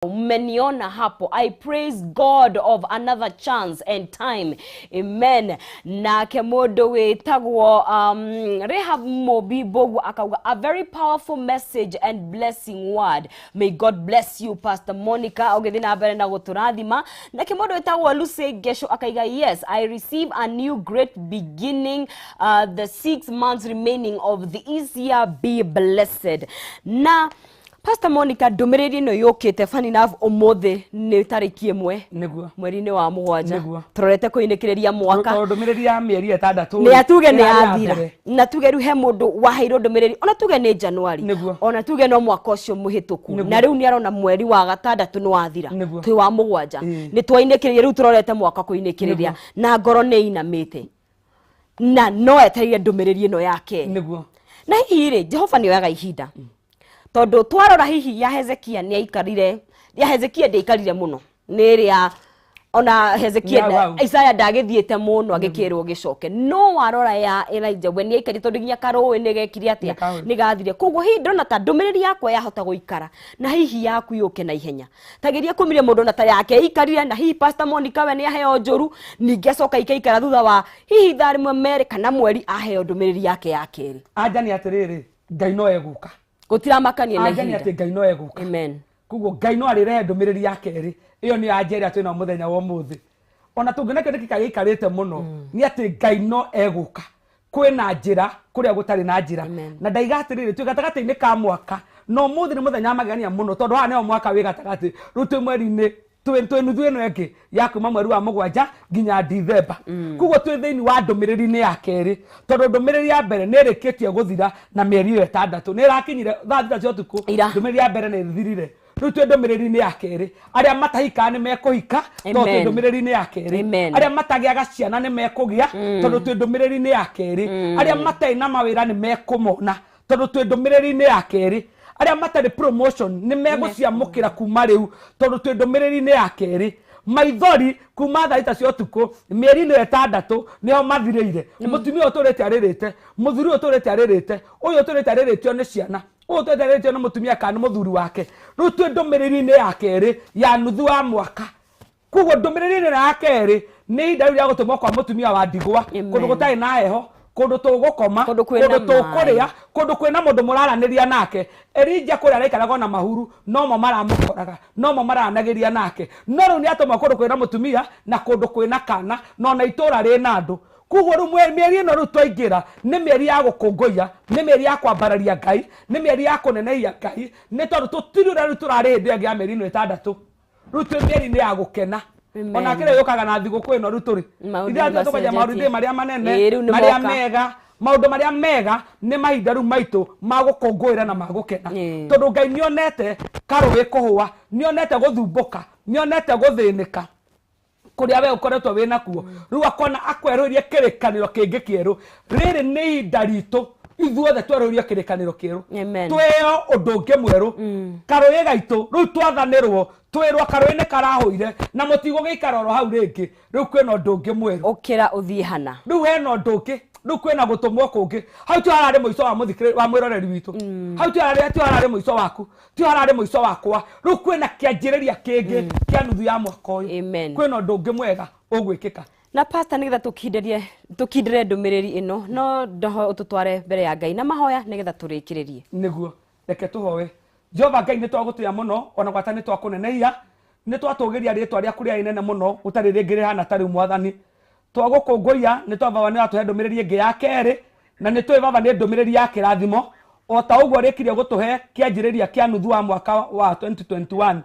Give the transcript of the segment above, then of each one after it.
Mmeniona hapo. I praise God of another chance and time. Amen. Nake mũndũ wĩtagwo Rehab Mobi Bogu akauga, "A very powerful message and blessing word. May God bless you, Pastor Monica, ũgĩthiĩ na mbere na gũtũrathima." Nake mũndũ wĩtagwo Lucy Gesho akaiga, "Yes, I receive a new great beginning. The 6 months remaining of this year be blessed." Na Pastor Monica, ndũmĩrĩri ĩno yũkĩte, funny enough, ũmũthĩ nĩ tarĩki 1 mweri-inĩ wa 7. Tũrorete kũinĩkĩrĩria mwaka. Tondũ ndũmĩrĩri ya mĩeri 6 nĩ atuge nĩ ĩrarĩ ya yathira mbere. Na tuge rĩu he mũndũ waheirwo ndũmĩrĩri, ona tuge nĩ Januari, ona tuge no mwaka ũcio mũhĩtũku, na rĩu nĩ arona mweri wa gatandatũ nĩ wathira, twĩ wa 7. Nĩ twainĩkĩrĩria, rĩu tũrorete mwaka kũinĩkĩrĩria, na ngoro nĩ inamĩte na no etereire ndũmĩrĩri ĩno yake. Na hihi rĩ, Jehova nĩ oyaga ihinda, tondũ twarora hihi ya Hezekia nĩ aikarire, ya Hezekia ndĩaikarire mũno, nĩ ĩrĩa ona Hezekia Nĩ hau hau. Isaya ndagĩthiĩte mũno agĩkĩrwo gĩcoke. No warora ya Elijah, we nĩ aikarire, tondũ nginya karũĩ nĩ gekire atĩa? Nĩ kahũrire. Nĩ gathire. Koguo hihi ndona ta ndũmĩrĩri yakwa yahota gũikara, na hihi yaku yũke na ihenya. Tageria kũmiria mũndũ na ta yake ikarire, na hihi Pastor Monica we nĩ aheo njũru, ningĩ acoka ikaikara, thutha wa hihi ithaa rĩmwe, merĩ kana mweri, aheo ndũmĩrĩri yake ya kerĩ. Anja nĩ atĩrĩrĩ, Ngai no egũka. Gũtiramakania na Anja nĩ ihinda. atĩ Ngai no egũka. Amen. Koguo Ngai no arĩrehe ndũmĩrĩri ya kerĩ. Ĩyo nĩ anja ĩrĩa twĩnayo mũthenya wa ũmũthĩ. Ona tũngĩona kĩndũ gĩkĩ gĩikarĩte mũno, nĩ atĩ Ngai no egũka. Kwĩna njĩra kũrĩa gũtarĩ na njĩra. Amen. Na ndaiga atĩrĩrĩ, twĩ gatagatĩ-inĩ ka mwaka, na ũmũthĩ nĩ mũthenya wa magegania mũno, tondũ haha nĩho mwaka wĩ gatagatĩ. Rĩu twĩ mweri-inĩ, twĩ nuthu ĩno ĩngĩ ya kuma mweri wa 7 nginya Dithemba. Koguo twĩ thĩinĩ wa ndũmĩrĩri-inĩ ya kerĩ, tondũ ndũmĩrĩri ya mbere nĩ ĩrĩkĩtie gũthira na mĩeri ĩyo 6 nĩ ĩrakinyire thaa 6 cia ũtukũ. Ira. Ndũmĩrĩri ya mbere nĩ ĩthirire. Rĩu twĩ ndũmĩrĩri-inĩ ya kerĩ. Arĩa matahikaga nĩ mekũhika, tondũ twĩ Amen. ndũmĩrĩri-inĩ ya kerĩ. Amen. Arĩa matagĩaga ciana nĩ mekũgĩa, tondũ twĩ ndũmĩrĩri-inĩ ya kerĩ. Arĩa matarĩ na mawĩra nĩ mekũmona, tondũ twĩ ndũmĩrĩri-inĩ ya kerĩ. Arĩa matarĩ promotion nĩ megũciamũkĩra kuma rĩu, tondũ twĩ ndũmĩrĩri-inĩ ya kerĩ. Maithori kuma thaa 6 cia ũtukũ mĩeri ĩno 6 nĩho mathirĩire. Mũtumia ũyũ ũtũrĩte arĩrĩte, mũthuri ũyũ ũtũrĩte arĩrĩte, ũyũ ũtũrĩte arĩrĩtio nĩ ciana, ũyũ ũtũrĩte arĩrĩtio nĩ mũtumia kana nĩ mũthuri wake. Rĩu twĩ ndũmĩrĩri-inĩ ya kerĩ ya nuthu wa mwaka. Koguo ndũmĩrĩri ĩno ya kerĩ nĩ ihinda rĩu rĩa gũtũmwo kwa mũtumia wa ndigwa, Amen. kũndũ gũtarĩ na heho, kũndũ tũgũkoma, kũndũ kwĩna kũndũ tũkũrĩa, kũndũ kwĩna mũndũ mũraranĩria nake. Elija kũrĩa araikaraga ona mahuru nomo maramũkoraga, nomo maranagĩria nake, no rĩu nĩ atũmwo kũndũ kwĩna mũtumia na kũndũ kwĩna kana na ona itũra rĩna andũ. Koguo rĩu mĩeri ĩno rĩu twaingĩra nĩ mĩeri ya gũkũngũiya, nĩ mĩeri ya kwambararia Ngai, nĩ mĩeri ya kũnenehia Ngai, nĩ tondũ tũtirĩ ũrĩa rĩu tũrarĩ hĩndĩ ĩyo ĩngĩ ya mĩeri ĩno 6. Rĩu twĩ mĩeri-inĩ ya gũkena. Amen. Ona kĩrĩa yũkaga na thigũkũ ĩno rĩu tũrĩ Maũndũ ithuĩ nĩ atĩ tũkwanjia macenjetie. maũndũ marĩa manene, Ĩĩ, rĩu nĩ marĩa moka. mega, maũndũ marĩa mega nĩ mahinda rĩu maitũ ma gũkũngũĩra na ma gũkena, tondũ Ngai nĩonete karũĩ kũhũa, nĩonete gũthumbũka, nĩonete gũthĩnĩka kũrĩa we ũkoretwo wĩ nakuo. Rĩu akona akwerũhĩrie kĩrĩkanĩro kĩngĩ kĩerũ. Rĩrĩ nĩ ihinda ritũ ithuothe twerũhĩrio kĩrĩkanĩro kĩerũ. Amen. Twĩo ũndũ ũngĩ mwerũ. Karũĩ gaitũ rĩu twathanĩrwo, twĩrwo karũĩ nĩ karahũire na mũtigũgĩikara oro hau rĩngĩ. Rĩu kwĩna ũndũ ũngĩ mwerũ. Ũkĩra ũthiĩ hana. Rĩu hena ũndũ ũngĩ, rĩu kwĩna gũtũmwo kũngĩ. Hau tio hararĩ mũico wa mũthikĩrĩ wa mwĩroreri witũ, hau tio hararĩ mũico waku, tio hararĩ mũico wakwa. Rĩu kwĩna kĩanjĩrĩria kĩngĩ kĩa nuthu ya mwaka ũyũ. Amen. Kwĩna ũndũ ũngĩ mwega ũgwĩkĩka. Na pastor, nĩgetha tũkindĩrie tũkindĩre ndũmĩrĩri ĩno, no ndoho ũtũtware mbere ya Ngai na mahoya nĩgetha tũrĩkĩrĩrie. Nĩguo, reke tũhoe. Jehova Ngai, nĩ twagũtĩa mũno, ona gwata nĩ twakũnenehia, nĩ twatũgĩria rĩtwa rĩaku rĩa inene mũno gũtarĩ rĩngĩ rĩhana ta rĩu. Mwathani, twagũkũngũiya nĩ tondũ Baba nĩ watũhe ndũmĩrĩri ĩngĩ ya kerĩ, na nĩ tũĩ Baba nĩ ndũmĩrĩri ya kĩrathimo, o ta ũguo rĩkirie gũtũhe kĩanjĩrĩria kĩa nuthu wa mwaka wa 2021.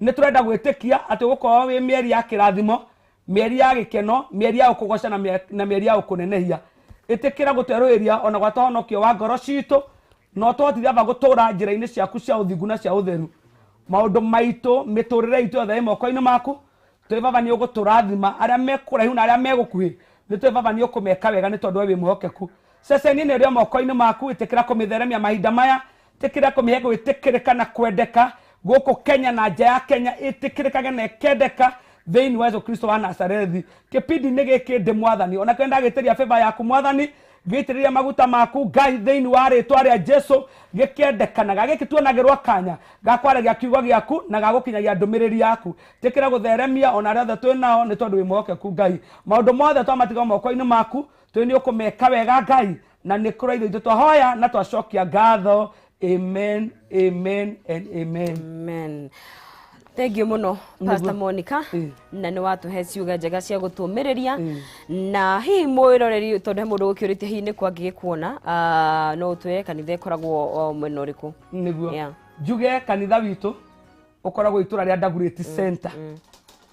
Nĩ tũrenda gwĩtĩkia atĩ ũgũkorwo wĩ mĩeri ya kĩrathimo, mĩeri ya gĩkeno, mĩeri ya gũkũgoca na mĩeri ya gũkũnenehia. Ĩtĩkĩra gũtwerũhĩria ona gwata honokio wa ngoro citũ, na ũtũhotithie aba gũtũra njĩra-inĩ ciaku cia ũthingu na cia ũtheru. Maũndũ maitũ, mĩtũrĩre itũ yothe ĩ moko-inĩ maku. Twĩ Baba nĩ ũgũtũrathima, arĩa me kũraihu na arĩa me gũkuhĩ, nĩ twĩ Baba nĩ ũkũmeka wega, nĩ tondũ we wĩ mwĩhokeku. Ceceni ĩno ĩrĩ o moko-inĩ maku. Ĩtĩkĩra kũmĩtheremia mahinda maya, ĩtĩkĩra kũmĩhe gwĩtĩkĩrĩka na kwendeka gũkũ Kenya na nja ya Kenya, ĩtĩkĩrĩkage na ĩkendeka thĩinĩ wa Yesu Kristo wa Nazarethi. Kĩpindi-inĩ gĩkĩ ndĩ Mwathani, ona kĩrĩa ndagĩtĩria favor yaku Mwathani. Gĩitĩrĩria maguta maku Ngai thĩinĩ wa rĩtwa rĩa Jesu, gĩkĩendekanaga gĩkĩ tuonagĩrwo kanya gakwaragia kiugo gĩaku na gagũkinyagia ndũmĩrĩri yaku. Tĩkĩra gũtheremia ona arĩa othe twĩ nao, nĩ tondũ wĩ mwĩhokeku Ngai. Maũndũ mothe twamatiga moko-inĩ maku, twĩ nĩ ũkũmeka wega Ngai, na nĩ kũraithio itũ twahoya na twacokia ngatho. Amen, amen and amen. Amen. Thank you muno, Pastor Monica, na nĩ watũhe ciuga njega cia gũtũmĩrĩria. Na hihi mwĩroreri, tondũ he mũndũ ũkĩũrĩtie hihi nĩ kwa angĩgĩkuona, no ũtwĩre kanitha ĩkoragwo mwena ũrĩkũ? Nĩguo. Njuge kanitha witũ ũkoragwo itũra rĩa Dagoretti Center.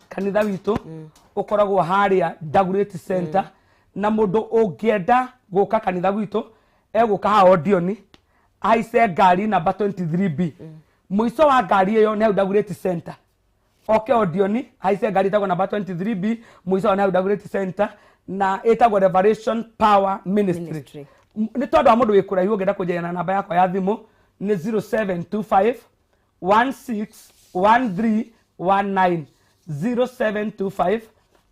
Kanitha witũ ũkoragwo harĩa Dagoretti Center, na mũndũ ũngĩenda gũka kanitha gwitũ egũka haha Odioni, ahaice ngari namba 23B. Mũico wa ngari ĩyo nĩ hau Dagoretti Center. Oke Odioni, ahaice ngari ĩtagwo namba 23B, mũico nĩ hau Dagoretti Center, na ĩtagwo Revelation Power Ministry. Ministry. Nĩ tondũ wa mũndũ wĩ kũraihu ũngĩenda kũnjaria na namba yakwa ya thimũ nĩ 0725 161319, 0725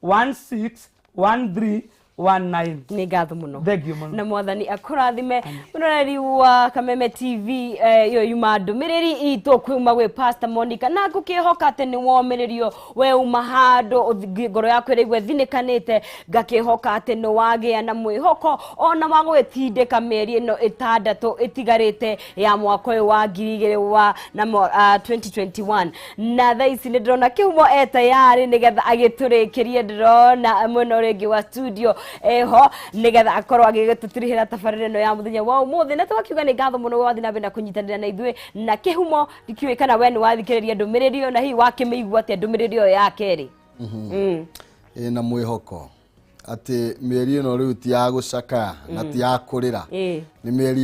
161319. Nĩ ngatho mũno. Thank you mũno. Na Mwathani akũrathime. Mũroreri wa Kameme TV, ĩyo yuma ndũmĩrĩri itũ kuma gwĩ Pastor Monica, na ngũkĩhoka atĩ nĩ womĩrĩrio we uma handũ ngoro yaku ĩraigua ĩthinĩkanĩte. Ngakĩhoka atĩ nĩ wagĩa na mwĩhoko ona wa gwĩtindĩka mĩeri ĩno 6 ĩtigarĩte ya mwaka ũyũ wa ngiri igĩrĩ wa na 2021. Na thaa ici nĩ ndĩrona Kĩhumo e tayarĩ nĩgetha agĩtũrĩkĩrie. Ndĩrona mwena ũrĩa ũngĩ wa studio eho nĩgetha akorwo agĩgĩtũtirihĩra tabarĩra ĩno ya mũthenya wa ũmũthĩ, na tũgakiuga nĩ ngatho mũno wathiĩ na mbere na kũnyitanĩra na ithuĩ. Na Kĩhumo, ndikĩũĩ kana we nĩ wathikĩrĩria ndũmĩrĩri ĩyo, na hihi wakĩmĩigua atĩa ndũmĩrĩri ĩyo ya kerĩ? Ĩna mwĩhoko atĩ mĩeri ĩno rĩu ti ya gũcakaya na ti ya kũrĩra, nĩ mĩeri ya